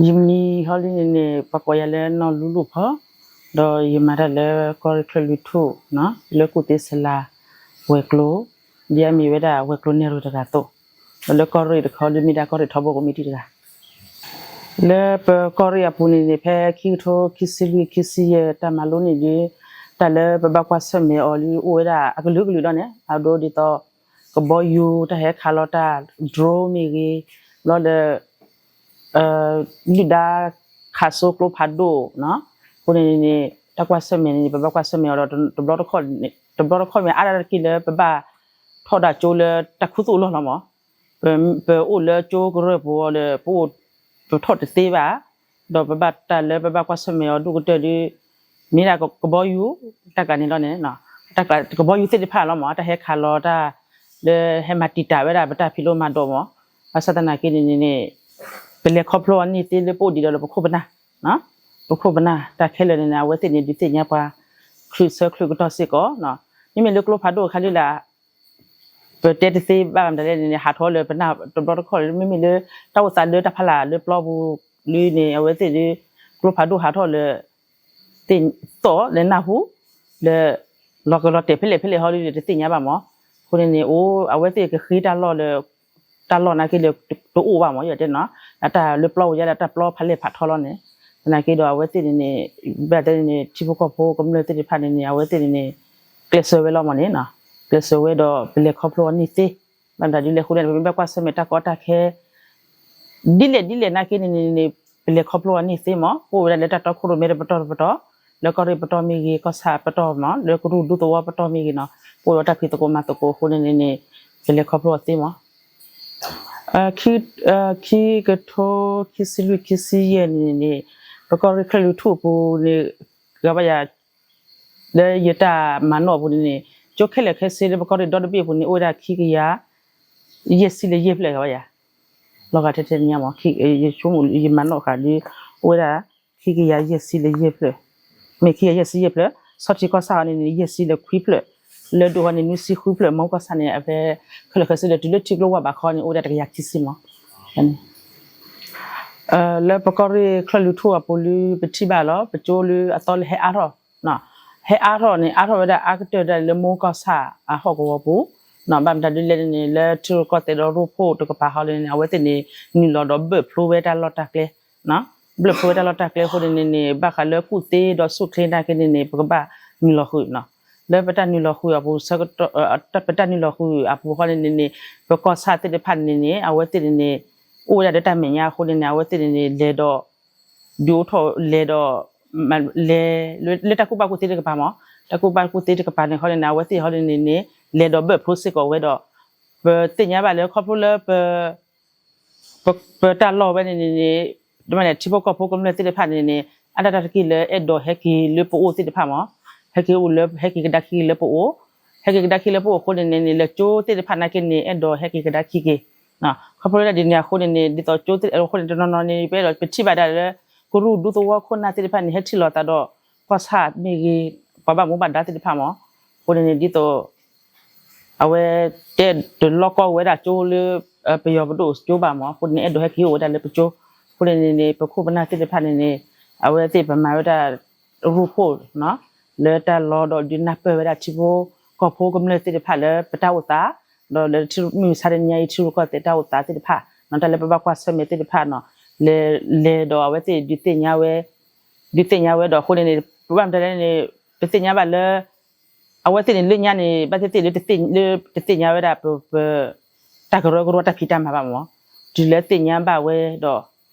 ယမံၤဟီလံန့ၣ်န့ၣ် ပှၤကိးယၤလၢနီၢ်လူလူၢ်ဖီ, ဒီးယမၤတၢ်လၢကီၢ်ရ့ၣ်ချၢၣ်လွံၢ်ထူၣ်, လၢကူၣ်သ့စလၤဝဲၤကျိၤ, ဒ်အမ့ၢ်ဝဲဒၣ်ဝဲၤကျိၤနဲၣ်ရွဲၣ်တဂၤအသိး, ဒီးလၢကီၢ်ရ့ၣ်တခီဒုးမ့ၢ်ဒၣ်ကီၢ်ရ့ၣ်ထီဘိကမံးတံာ်တဂၤ လၢပကီၢ်ရ့ၣ်အပူၤန့ၣ်န့ၣ် ဖဲခံကထိခံဆံလွံၢ်ခံဆံယဲၢ်တၢ်မၤလိန့ၣ်ဒီး တၢ်လၢပဘၣ်ကွၢ်ဆၢၣ်မဲာ်အီၤလံအိၣ်ဝဲဒၣ်အကလုာ်ကလုာ်ဒီးန့ၣ် အဒိဒ်သိး ကဘီယူၤ တၢ်ဟဲခးလီၤတၢ် drone မ့ၢ်ဂ့ၤ, ဘျီဒီး ဒုၣ်ဒါခးစိကျိဖးဒိၣ်, အဃိန့ၣ်န့ၣ် တၢ်ကွၢ်ဆၢၣ်မဲာ်န့ၣ် ပဘၣ်ကွၢ်ဆၢၣ်မဲာ်အီၤဒီး တဘျီတခီၣ်မ့ၢ်အါဒၣ်တက့ၢ်လၢပဘၣ် ထီၣ်ဒၣ်ကၠိလၢတၢ်ခူသူၣ်အလီၢ်လီၤမး, ပအိၣ်လၢကၠိကရၢၢ်ပူၤအီၤဒီး ပအိၣ် ပထီၣ်တသ့ဘၣ်, ဒီးပဘၣ်တၢ်လၢပဘၣ်ကွၢ်ဆၢၣ်မဲာ်အီၤဒိၣ်ကတၢၢ်ဒီး မ့ၢ်ဒၣ်ကဘီယူၤ တၢ်ကျးန့ၣ်လီၤန့ၣ်, ကဘီယူၤသ့ၣ်တဖၣ်လီၤမး တၢ်ဟဲခးလီၤတၢ် လၢဟဲမၤတံာ်တာ်ဝဲဒၣ်ပတၢ်ဖံးလိမၤဒိးမး, ဘၣ်ဆၣ်သနာ်က့န့ၣ်န့ၣ် ပလဲၤခီဖျိအီၤန့ၢ်သ့လၢပအိၣ်ဒံးဒီးလၢပခိၣ်ပနၢ်, ပခိၣ်ပနၢ်တၢ်ခဲလၢာ်န့ၣ်န့ၣ် အဝဲသ့ၣ်န့ၣ် ဒုးသ့ၣ်ညါပှၤ ချုးဆၢချုးကတီၢ်စ့ၢ်ကီး, မ့မ့ၢ်လၢကျိဖးဒိၣ်အခါလံလၢ ပတဲတသ့ဘၣ်မတၤလဲၣ်န့ၣ်န့ၣ် ဟးထီၣ်လၢပနၢ်တဘျီတခီၣ်လၢ မ့မ့ၢ်လၢ တၢ်အိၣ်သးလၢတၢ်ဖးလၢ်လၢပျီပူၤလံန့ၣ် အဝဲသ့ၣ်ဒီး ကျိဖးဒိၣ်ဟးထီၣ်လၢ သ့ၣ်သီၣ်လၢနၢ်ဟူ လၢ လီၤကလီၤတဲာ်ဖဲလဲၣ်ဖဲလဲၣ်ဟီလံဒီး တသ့ၣ်ညါဘၣ်မး, အဃိန့ၣ်န့ၣ် အိၣ် အဝဲသ့ၣ်ကဃ့တၢ်လီၢ်လၢ တၢ်လီၢ်နာ်က့လၢ တအိၣ်ဘၣ်မး ယတဲနီၤ, အတၢ်လၢပျီပူၤယါဒီးတၢ်ပျီဖးလဲၢ်ဖးထီလီၤန့ၣ်, သနာ်က့ဒီးအဝဲသ့ၣ်န့ၣ်န့ၣ် ဘၣ်တဲန့ၣ်န့ၣ် ထံဖိကီၢ်ဖိကမျၢၢ်သ့ၣ်တဖၣ်န့ၣ်န့ၣ် အဝဲသ့ၣ်န့ၣ်န့ၣ် ကျဲးစၢးဝဲလီၤမးန့ၣ်, ကျဲးစၢးဝဲဒီးပလဲၤခီဖျိအီၤန့ၢ်သ့, ဘၣ်မတၤဒ်လဲၣ်အဃိန့ၣ် ပမ့ၢ်ဘၣ်ကွၢ်ဆၢၣ်မဲာ်တၢ်ကီတၢ်ခဲ ဒ်လဲၣ်ဒ်လဲၣ်နာ်က့န့ၣ်န့ၣ် ပလဲၤခီဖျိအီၤန့ၢ်သ့မး, အိၣ်ဝဲဒၣ်လၢတၢ်တီခိၣ်ရိၣ်မဲတပတီၢ်တပတီၢ်, လၢကီၢ်ရ့ၣ်ပတီၢ်မ့ၢ်ဂ့ၤ ကီၢ်ဆၣ်ပတီၢ်မး လၢကရူၢ်ဒူသဝီပတီၢ်မ့ၢ်ဂ့ၤနီၤ, ပအိၣ်ဒီးတၢ်ဖံးသကိးမၤသကိးအဃိန့ၣ်န့ၣ်န့ၣ် ပလဲၤခီဖျိအီၤသ့မး, ခံကထိခံဆံလွံၢ်ခံဆံယဲၢ်န့ၣ်န့ၣ် ပကီၢ်ရ့ၣ်ချၢၣ်လွံၢ်ထူၣ်အပူၤန့ၣ် ဂၤဘၣ်ယၤ လၢယတၢ်မၤနီၣ်အပူၤန့ၣ်န့ၣ် ကၠိခဲလၢာ်ခဲဆ့လၢပကီၢ်ရ့ၣ်ဒီတဘ့ၣ်အပူၤန့ၣ် အိၣ်ဝဲဒၣ်ခံကယၤ ယဲၢ်ဆံလၢယဲၢ်ဖျၢၣ်ဂၤဘၣ်ယၤ, လီၤဂာ်ထဲထဲညါမး, ယဆိကမိၣ်ယမၤနီၣ်ဃာ်ဒီး အိၣ်ဝဲဒၣ် ခံကယၤယဲၢ်ဆံလၢယဲၢ်ဖျၢၣ်, မ့ၢ်ခံကယၤယဲၢ်ဆံယဲၢ်ဖျၢၣ်, ဆီထံကီၢ်ဆၣ်အီၤန့ၣ်န့ၣ် ယဲၢ်ဆံလၢခွံဖျၢၣ်, လၢဒိၣ်အီၤန့ၣ် နွံဆံဃုဖျၢၣ်, မူကီၢ်ဆၣ်န့ၣ် အဖဲ ခဲလၢာ်ခဲဆ့လၢတုၤလၢထံကျိဝါဘၣ်ခီန့ၣ် အိၣ်ဝဲဒၣ်တကယၤခံဆံမး, လၢပကီၢ်ရ့ၣ်ချၢၣ်လွံၢ်ထူၣ်အပူၤလၢပထံၣ်ဘၣ်လီၤ ပကၠိလၢအသီလၢဟဲအါထီၣ်, ဟဲအါထီၣ်န့ၣ် အါထီၣ်ဝဲဒၣ်အါကတၢၢ်ဒၣ်လၢမူကီၢ်ဆၣ်အဟီၣ်ကဝီၤပူၤ, ဘၣ်မတၤဒ်လဲၣ်န့ၣ် လၢထံရူၢ်ကီၢ်သဲးဒီးရိဖှိၣ်တကပၤဟီလၢန့ၣ် အဝဲသ့ၣ်န့ၣ် နုာ်လီၤဒီးဘၢၣ်ဖျိဝဲတၢ်လီၢ်တၢ်ကျဲ, ဘၢၣ်ဖျိဝဲတၢ်လီၢ်တၢ်ကျဲအဃိန့ၣ်န့ၣ် ဘၣ်ဃးလၢကူၣ်သ့ဒီးဆူၣ်ချ့နာ်က့န့ၣ်န့ၣ် ပကဘၣ်နုာ်လီၤဃုာ်နီၤ, လၢပတၢ်နုာ်လီၤဃုာ်အပူၤ ပတၢ်နုာ်လီၤဃုာ်အပူၤဃီန့ၣ်န့ၣ်န့ၣ် ပကီၢ်ဆၣ်သ့ၣ်တဖၣ်န့ၣ်န့ၣ် အဝဲသ့ၣ်န့ၣ်န့ၣ် အိၣ်ဝဲဒၣ်လၢတၢ်မဲာ်ညါအဃိန့ၣ်န့ၣ် အဝဲသ့ၣ်န့ၣ်န့ၣ် လဲၤဒီး ဒုးအိၣ်ထီၣ်လဲၤဒီး လဲၤ လၢတၢ်ကူၣ်ဘၣ်ကူၣ်သ့တကပၤမး, တၢ်ကူၣ်ဘၣ်ကူၣ်သ့တကပၤန့ၣ်ဃီန့ၣ်န့ၣ် အဝဲသ့ၣ်ဃီန့ၣ်န့ၣ် လဲၤဒီးဘၢၣ်ဖျိစ့ၢ်ကီးဝဲဒီး ပသ့ၣ်ညါဘၣ်လၢခီဖျိလၢပ ပတၢ်လီၢ်ဝဲန့ၣ်န့ၣ်န့ၣ် ဒ်မ့ၢ်န့ၣ် ထံဖိကီၢ်ဖိကမျၢၢ်သ့ၣ်တဖၣ်န့ၣ်န့ၣ် အါဒၣ်တၢ်တက့ၢ်လၢအဲၣ်ဒိးဟဲက့ၤလၢပအိၣ်သ့ၣ်တဖၣ်မး, ဟဲက့ၤအိၣ်လၢ ဟဲက့ၤကဒါခံက့ၤလၢပအိၣ်, ဟဲက့ၤကဒါခံလၢပအိၣ်အဃိန့ၣ်န့ၣ် လၢကၠိသ့ၣ်တဖၣ်နာ်က့န့ၣ် အဲၣ်ဒိးဟဲက့ၤကဒါခံက့ၤ, ခီဖျိလၢဒ်န့ၣ်အဃိန့ၣ်န့ၣ် ဒ်သိးကၠိသ့ၣ်အဃိန့ၣ် တနီၤနီၤန့ၣ် ပအဲၣ်ဒိးပထံၣ်ဘၣ်ဒၣ်လၢ ကရူၢ်ဒူသဝီခိၣ်နၢ်သ့ၣ်တဖၣ်န့ၣ် ဟဲထံၣ်လိာ်သးဒီး ကီၢ်ဆၣ်မ့ၢ်ဂ့ၤ ပှၤဘၣ်မူဘၣ်ဒါသ့ၣ်တဖၣ်မး, အဃိန့ၣ်န့ၣ် ဒ်သိး အဝဲတဲတလီၢ်ကီၢ်ဝဲဒၣ်ကၠိလၢ ပယီၤပဒိၣ်ကၠိဘၣ်မး, အဃိန့ၣ် အဲၣ်ဒိးဟဲက့ၤအိၣ်ဝဲဒၣ်လၢပကၠိ, အဃိန့ၣ်န့ၣ် ပခိၣ်ပနၢ်သ့ၣ်တဖၣ်န့ၣ်န့ၣ် အဝဲသ့ၣ်ပမၤဝဲဒၣ် ရိဖှိၣ် လၢတၢ်လီၢ်ဒီးဒုးနၢ်ပၢၢ်ဝဲဒၣ်ထံဖိကီၢ်ဖိကမျၢၢ်သ့ၣ်တဖၣ်လၢပတၢ်အိၣ်သး, ဒီးလၢမုၢ်မဆါတနံၤညါအံၤထံရူၢ်ကီၢ်သဲးတၢ်အိၣ်သးသ့ၣ်တဖၣ်, တၢ်လၢပဘၣ်ကွၢ်ဆၢၣ်မဲာ်သ့ၣ်တဖၣ်နီၤ, လဲၤလဲၤဒီးအဝဲသ့ၣ်ဒုးသ့ၣ်ညါဝဲ ဒုးသ့ၣ်ညါဝဲဒီးအဃိန့ၣ်န့ၣ် ပဘၣ်မတၤလဲၣ်န့ၣ် ပသ့ၣ်ညါဘၣ်လၢ အဝဲသ့ၣ်န့ၣ်လၢညါန့ၣ် ဘၣ်သ့ၣ်သ့ၣ်လၢ လၢတသ့ၣ်ညါဝဲဒၣ် ပ ပ တၢ်ကရၢကရိတၢ်ဖံးတၢ်မၤဘၣ်မး, တုၤလၢသ့ၣ်ညါဘၣ်ဝဲဒီး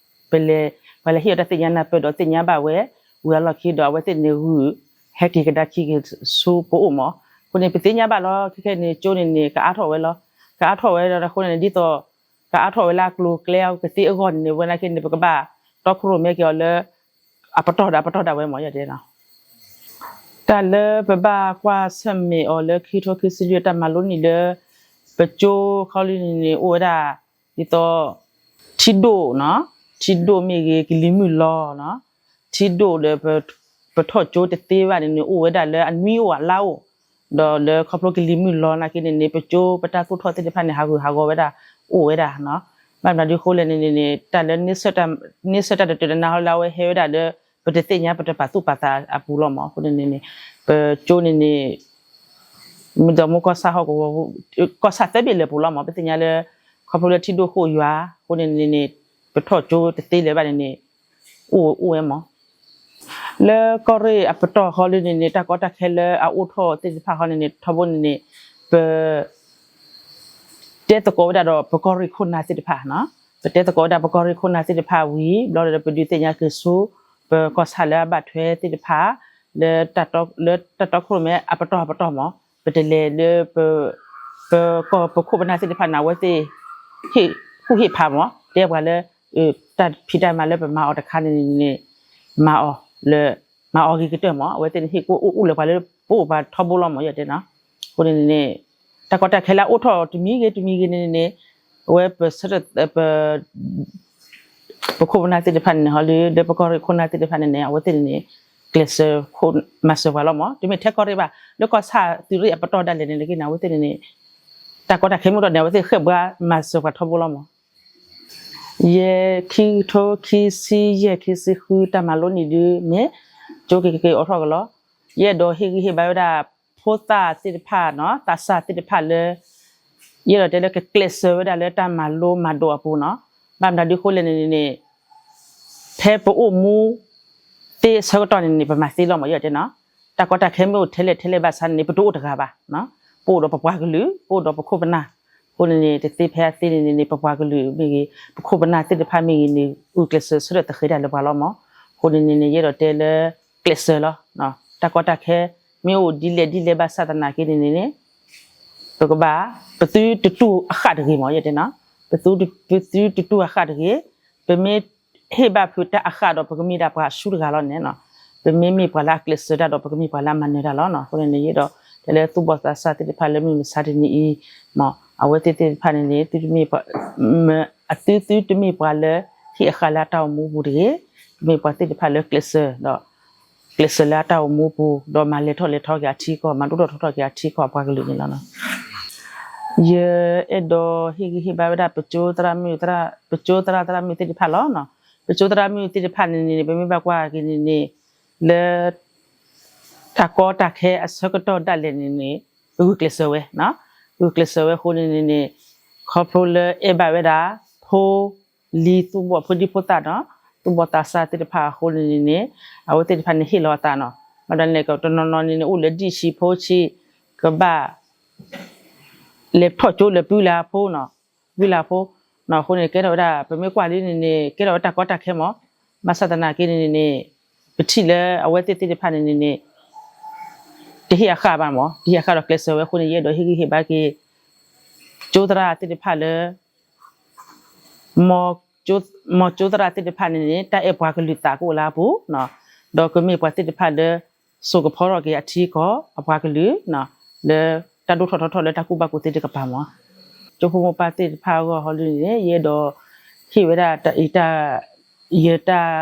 ပလဲၤ ပှၤလဲၤဟ့ၣ်အီၤတၢ်သ့ၣ်ညါနၢ်ပၢၢ်ဒီးသ့ၣ်ညါဘၣ်ဝဲ ဝံၤအလီၢ်ခံဒီးအဝဲသ့ၣ်န့ၣ်ဂုာ် ဟဲက့ၤကဒါခံက့ၤဆူပအိၣ်မး, အဃိန့ၣ် ပသ့ၣ်ညါဘၣ်လီၤ ခဲခဲန့ၣ် ကၠိန့ၣ်န့ၣ် ကအါထီၣ်ဝဲလီၤ, ကအါထီၣ်ဝဲဒီးအဃိန့ၣ် ဒ်သိး ကအါထီၣ်ဝဲလၢအကျိၤအကျဲအကသ့အဂီၢ်န့ၣ်န့ၣ် ဝဲနာ်က့န့ၣ် ပကဘၣ်တီခိၣ်ရိၣ်မဲက့ၤအီၤလၢ အပတီၢ်ဒၣ် အပတီၢ်ဒၣ်ဝဲမး ယတဲနီၤ, တၢ်လၢပဘၣ်ကွၢ်ဆၢၣ်မဲာ်အီၤလၢခံကထိခံဆံလွံၢ်တၢ်မၤလိန့ၣ်လၢ ပကၠိခီလံန့ၣ်န့ၣ် အိၣ်ဝဲဒၣ် ဒ်သိး ထံဒိၣ်နီၤ, ထံဒိၣ်မ့ၢ်ဂ့ၤ ကလံၤမုၢ်လီၤနီၤ, ထံဒိၣ်ဒီး ပထီၣ်ကၠိတသ့ဘၣ်န့ၣ်န့ၣ် အိၣ်ဝဲဒၣ်လၢအနွံအိၣ်အလါအိၣ်, ဒီးလၢခီဖျိကလံၤမုၢ်လီၤနာ်က့န့ၣ်န့ၣ် ပကၠိပတၢ်သူၣ်ထီၣ်သ့ၣ်တဖၣ်န့ၣ် ဟးဂူာ်ဟးဂီၤဝဲဒၣ် အိၣ်ဝဲဒၣ်နီၤ, ဘၣ်မနုၤဒ်ဃိလဲၣ်န့ၣ်န့ၣ် တၢ်လၢ န့ဆၢၣ်တၢ်တတုၤတနါဟီလၢအဝဲဟဲဝဲဒၣ်လၢ ပတသ့ၣ်ညါပတပာ်သူၣ်ပာ်သးအပူၤလီၤမး. အဃိန့ၣ်န့ၣ် ပကၠိန့ၣ်န့ၣ် မ့ၢ်ဒီးမူကီၢ်ဆၣ်ဟီၣ်ကဝီၤ ကီၢ်ဆၣ်သၢဘ့ၣ်လၢပူၤလီၤမး. ပသ့ၣ်ညါလၢ ခီဖျိလၢထံဒိၣ်ဃိၣ်ယွၤအဃိန့ၣ်န့ၣ် ပထီၣ်ကၠိတသ့လၢၤဘၣ်န့ၣ်န့ၣ် အိၣ်အိၣ်ဝဲမး. လၢကီၢ်ရ့ၣ်အပတီၢ်ဟီလၢန့ၣ်န့ၣ် တၢ်ကီတၢ်ခဲလၢအအိၣ်ထီၣ်သ့ၣ်တဖၣ်ဟီန့ၣ်န့ၣ် ထီဘိန့ၣ်န့ၣ် ပ တဲသကိးဝဲဒၣ်ဒီးပကီၢ်ရ့ၣ်ခိၣ်နၢ်သ့ၣ်တဖၣ်, ပတဲသကိးဝဲဒၣ်ပကီၢ်ရ့ၣ်ခိၣ်နၢ်သ့ၣ်တဖၣ်ဝံၤ ဘျီဒီးပဒုးသ့ၣ်ညါက့ၤဆူ ပကီၢ်ဆၣ်လၢအဘၣ်ထွဲသ့ၣ်တဖၣ် လၢ လၢတၢ်တီခိၣ်ရိၣ်မဲအပတီၢ်အပတီၢ်မး ပတလဲၤလၢ ပကီၢ်ပခိၣ်ပနၢ်သ့ၣ်တဖၣ်န့ၣ် အဝဲသ့ၣ် ဟ့ၣ်ကူၣ်ဟ့ၣ်ဖးမး တဲပှၤလၢ တၢ်ဖံးတၢ်မၤလၢပမၤအီၤတခါန့ၣ်န့ၣ် မၤအီၤလၢ မၤအီၤဂ့ၤကတၢၢ်မး အဝဲသ့ၣ်န့ၣ် ဟ့ၣ်ကူၣ်အိၣ်အိၣ်လၢပှၤလၢ ပအိၣ်ပှၤထီဘိလီၤမး ယတဲနီၤ. အဃိန့ၣ်န့ၣ် တၢ်ကီတၢ်ခဲလၢအအိၣ်ထီၣ်တမံၤဂ့ၤတမံၤဂ့ၤန့ၣ်န့ၣ် အဝဲ ပ ပခိၣ်ပနၢ်သ့ၣ်တဖၣ်န့ၣ်န့ၣ် ဟီလၢ လၢပကီၢ်ရ့ၣ်ခိၣ်နၢ်သ့ၣ်တဖၣ်န့ၣ်န့ၣ် အဝဲသ့ၣ်န့ၣ်န့ၣ် ကျဲးစၢး မၤစၢၤပှၤလီၤမး. တမ့ၢ်ထဲကီၢ်ရ့ၣ်ဘၣ် လၢကီၢ်ဆၣ်သုးရ့ၣ်အပတီၢ်ဒၣ်လဲာ်န့ၣ် လၢက့ၤန့ၣ် အဝဲသ့ၣ်န့ၣ်န့ၣ် တၢ်ကီတၢ်ခဲမ့ၢ်အိၣ်ထီၣ်န့ၣ် အဝဲသ့ၣ်ဃဲၣ်ပှၤမၤစၢၤပှၤထီဘိလီၤမး. ယဲၢ်ခံကထိခံဆံယဲၢ်ခံဆံဃု တၢ်မၤလိန့ၣ်ဒုးမ့ၢ် ကၠိက့ၤက့ၤအိးထီၣ်ကလီၤ. ယအဲၣ်ဒိးဟ့ၣ်ဂံၢ်ဟ့ၣ်ဘါဝဲဒၣ် ဖိသၣ်သ့ၣ်တဖၣ်နီၤ သးစၢ်သ့ၣ်တဖၣ်လၢ ယအဲၣ်ဒိးတဲလၢကကျဲးစၢးဝဲဒၣ်လၢတၢ်မၤလိမၤဒိးအပူၤနီၤ. ဘၣ်မနုၤဒ်ဃိလဲၣ်န့ၣ်န့ၣ် ဖဲပအိၣ်မူသ့အဆၢကတီၢ်န့ၣ်န့ၣ် ပမၤသ့လီၤမး ယအဲၣ်ဒိးတဲနီၤ. တၢ်ကီတၢ်ခဲမ့ၢ်အိၣ်ထဲလဲၣ်ထဲလဲၣ်ဘၣ်ဆၣ်န့ၣ်န့ၣ် ပတအိၣ်တဂၤဘၣ်. ပအိၣ်ဒီးပပှၤကလုာ် ပအိၣ်ဒီးပခိၣ်ပနၢ် အဃိန့ၣ်န့ၣ် တသ့ဖဲအသ့န့ၣ်န့ၣ်န့ၣ် ပပှၤကလုာ်မ့ၢ်ဂ့ၤ ပခိၣ်ပနၢ်သ့ၣ်တဖၣ်မ့ၢ်ဂ့ၤန့ၣ် ဂုာ်ကျဲးစၢးဆၢထၢၣ်သဃဲၤတၢ်လၢပှၤလီၤမး. အဃိန့ၣ်န့ၣ်န့ၣ် ယအဲၣ်ဒိးတဲလၢ ကျဲးစၢးလီၤ. တၢ်ကီတၢ်ခဲ မ့ၢ်အိၣ်ဒ်လဲၣ်ဒ်လဲၣ်ဘၣ်ဆၣ်သနာ်က့န့ၣ်န့ၣ်န့ၣ် ပကဘၣ် ပသုတတူၢ်အဃၣ်တဂ့ၤမး ယတဲနီၤ. ပသု ပသုတတူၢ်အဃၣ်တဂ့ၤ. ပမ့ၢ်ဟ့ၣ်ဘၣ်ဖုးတၢ်အဃၣ်ဒီး ပကမ့ၢ်ဒၣ်ပှၤဆူတဂၤလီၤန့ၣ်နီၤ. ပမ့ၢ်မ့ၢ်ပှၤလၢအကျဲးစၢးတၢ်ဒီး ပကမ့ၢ်ပှၤလၢအမၤနၢၤတၢ်လီၤနီၤ. အဃိန့ၣ်န့ၣ် ယအဲၣ်ဒိး တဲလၢသူၣ်ဘီၣ်သးစၢ်သ့ၣ်တဖၣ်လၢမုၢ်မဆါတနံၤအံၤ မ့ၢ် အဝဲသ့ၣ်သ့ၣ်တဖၣ်န့ၣ်န့ၣ် သုတမ့ၢ်ပှၤ အသုသုတမ့ၢ်ပှၤလၢ ဟ့ၣ်အဃၣ်လၢအတၢ်အိၣ်မူပူၤတဂ့ၤ. ပမ့ၢ်ပှၤသ့ၣ်တဖၣ်လၢကျဲးစၢးဒီး ကျဲးစၢးလၢအတၢ်အိၣ်မူပူၤ ဒီးမၤလဲၤထီၣ်လဲၤထီက့ၤအထံကီၢ် မၤဒိၣ်ထီၣ်ထီထီၣ်က့ၤအထံကီၢ်အပှၤကလုာ်န့ၣ်လီၤ. ယအဲၣ်ဒိးဟ့ၣ်ဂံၢ်ဟ့ၣ်ဘါဝဲဒၣ် ပကၠိသရၣ်မုၣ်သရၣ် ပကၠိသရၣ်သရၣ်မုၣ်သ့ၣ်တဖၣ်လီၤ. ပကၠိသရၣ်မုၣ်သ့ၣ်တဖၣ်န့ၣ်န့ၣ် ပမ့ၢ်ဘၣ်ကွၢ်က့ၤန့ၣ်န့ၣ် လၢ တၢ်ကီတၢ်ခဲအဆၢကတီၢ်ဒၣ်လဲာ်န့ၣ်န့ၣ် ပဂုာ်ကျဲးစၢးဝဲ, ဂုာ်ကျဲးစၢးဝဲအဃိန့ၣ်န့ၣ်န့ၣ် ခီဖျိလၢအဲၣ်ဘၣ်ဝဲဒၣ် ဖိလံၤသူၣ်ဘီၣ်ဖိဒံဖိသၣ်ဒီး သူၣ်ဘီၣ်သးစၢ်သ့ၣ်တဖၣ်အဃိန့ၣ်န့ၣ် အဝဲသ့ၣ်တဖၣ်န့ၣ်ဟ့ၣ်လီၤအသးနီၤ. ဘၣ်ဒီးန့ၣ် တနီၤနီၤန့ၣ်န့ၣ် အိၣ်လၢဒံၣ်ဆံးဖိဆံး ကဘၣ် လဲၤထီၣ်ကၠိလၢပုၢ်လၢအဖိနီၤ, ပုၢ်လၢအဖိ, အဃိန့ၣ် ကဲထီၣ်ဝဲဒၣ် ပမ့ၢ်ကွၢ်လံန့ၣ်န့ၣ် ကဲထီၣ်ဝဲတၢ်ကီတၢ်ခဲမး, ဘၣ်ဆၣ်သနာ်က့န့ၣ်န့ၣ် ပထံၣ်လၢအဝဲသ့ၣ်သ့ၣ်တဖၣ်န့ၣ်န့ၣ် တဟ့ၣ်အဃၣ်ဘၣ်မး, တဟ့ၣ်အဃၣ်ဒီးကျဲးစၢးဝဲအဃိန့ၣ် ယအဲၣ်ဒိးဟ့ၣ်ဂံၢ်ဟ့ၣ်ဘါက့ၤ ကၠိသရၣ်သ့ၣ်တဖၣ်လၢ မ်ကၠိသရၣ်သ့ၣ်တဖၣ်န့ၣ်န့ၣ် တၢ်အဲၣ်ပှၤကလုာ်သးကအိၣ်လၢအပူၤ, ဒီးကမ့ၢ်ပှၤသ့ၣ်တဖၣ်လၢ စိာ်ကဖီထီၣ်က့ၤအထံအကီၢ်အပှၤကလုာ် လၢတၢ်ဒိၣ်ထီၣ်ထီထီၣ်လၢတၢ်ကူၣ်ဘၣ်ကူၣ်သ့တကပၤမး. ကၠိဖိမိၢ်ပၢ်သ့ၣ်တဖၣ်အဂီၢ်ဟီဒ်န့ၣ် ယအဲၣ်ဒိးဟ့ၣ်ဝဲဒၣ် ယတၢ်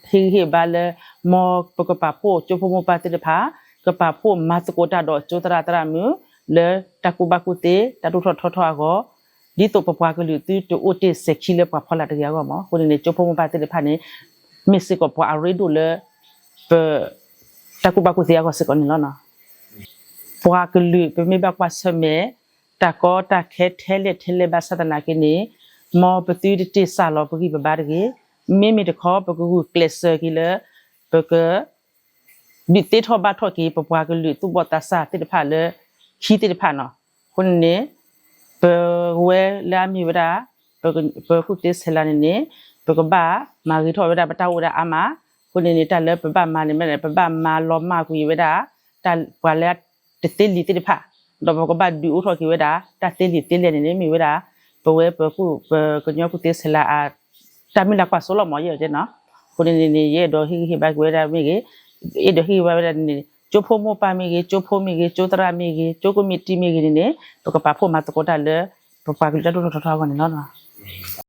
ဟ့ၣ်ဂံၢ်ဟ့ၣ်ဘါလၢ မ်ပကပာ်ဖှိၣ်ကၠိဖိမိၢ်ပၢ်သ့ၣ်တဖၣ် ကပာ်ဖှိၣ်မၤသကိးတၢ်ဒီးကၠိသရၣ်သရၣ်မုၣ် လၢတၢ်ကူၣ်ဘၣ်ကူၣ်သ့ တၢ်ဒိၣ်ထီၣ်ထီထီၣ်အဂီၢ်, ဒ်သိးပပှၤကလုာ်သုတအိၣ်တ့ၢ်စဲၤခံလၢပှၤဖီလာ်တဂ့ၤအဂီၢ်မး. အဃိန့ၣ်န့ၣ် ကၠိဖိမိၢ်ပၢ်သ့ၣ်တဖၣ်န့ၣ် မ့ၢ်စ့ၢ်ကီးပှၤအရ့ဒိၣ်လၢ ပ တၢ်ကူၣ်ဘၣ်ကူၣ်သ့အဂီၢ်စ့ၢ်ကီးန့ၣ်လီၤ. ပှၤကလုာ် ပမ့ၢ်ဘၣ်ကွၢ်ဆၢၣ်မဲာ် တၢ်ကီတၢ်ခဲထဲလဲၣ်ထဲလဲၣ်ဘၣ်ဆၣ်သနာ်က့န့ၣ် မ်ပသုတတ့ၢ်စၢ်လီၤပဂံၢ်ပဘါတဂ့ၤ. မ့မ့ၢ်တခီ ပကဂုာ်ကျဲးစၢးက့ၤလၢ ပက ဒုးသ့ထီၣ်ဘၣ်ထီၣ်က့ၤ ပပှၤကလုာ်သူၣ်ဘီၣ်သးစၢ်သ့ၣ်တဖၣ်လၢ ခံသ့ၣ်တဖၣ်နီၤ. အဃိန့ၣ်န့ၣ် ပဝဲလၢအမ့ၢ်ဝဲဒၣ် ပကူၣ်သ့ဆဲးလၤန့ၣ်န့ၣ် ပကဘၣ်မၤဂ့ၤထီၣ်ဝဲဒၣ်ပတၢ်အိၣ်ဝဲဒၣ်အါမး. အဃိန့ၣ်န့ၣ် တၢ်လၢပဘၣ်မၤန့ၣ် ပဘၣ်မၤလီၤမၢ်ကွံာ်ဝဲဒၣ် တၢ်ပှၤလၢတသ့လံာ်သ့ၣ်တဖၣ်, ဒီးပကဘၣ်ဒုးအိၣ်ထီၣ်က့ၤဝဲဒၣ် တၢ်သ့လံာ်သ့လဲၢ်န့ၣ်န့ၣ် မ့ၢ်ဝဲဒၣ် ပဝဲပကူၣ် ပကညီကူၣ်သ့ဆဲးလၤအ တၢ်မုၢ်လၢ်ကွၢ်စိလီၤမး ယအဲၣ်ဒိးတဲနီၤ. အဃိန့ၣ်န့ၣ် ယအဲၣ်ဒိးဟ့ၣ်ဂံၢ်ဟ့ၣ်ဘါက့ၤဝဲဒၣ်မ့ၢ်ဂ့ၤ, ယအဲၣ်ဒိးဟ့ၣ်ဂံၢ်ဟ့ၣ်ဘါဝဲဒၣ်န့ၣ် ကၠိဖိမိၢ်ပၢ်မ့ၢ်ဂ့ၤ, ကၠိဖိမ့ၢ်ဂ့ၤ, ကၠိသရၣ်မ့ၢ်ဂ့ၤ, ကၠိကမံးတံာ်မ့ၢ်ဂ့ၤန့ၣ်န့ၣ် ပကပာ်ဖှိၣ်မၤသကိးတၢ်လၢ ပပှၤကလုာ်တၢ်ဒိၣ်ထီၣ်ထီထီၣ်အဂီၢ်န့ၣ်လီၤ.